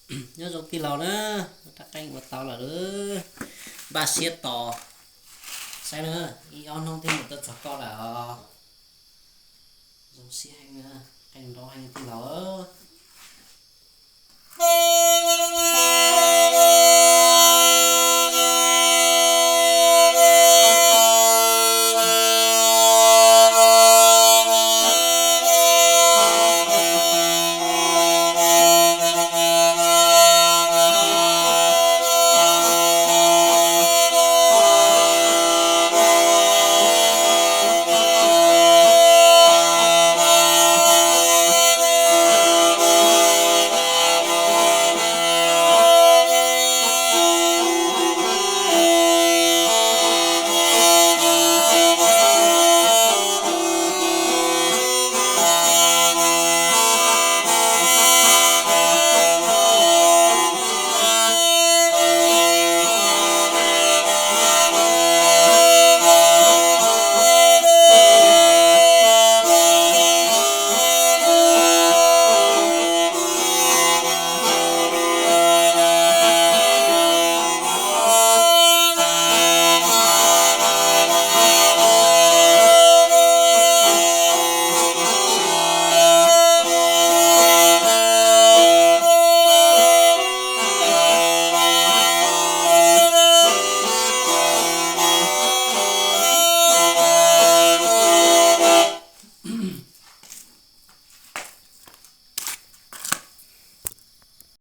Nyob zoo tij laug na, rab qeej ua tau lawm, npaj siab tos. Saib na, ib ob hnub thiab mus tuaj txog koj lawm os. Zoo siab heev na, qeej nrau heev tij laug.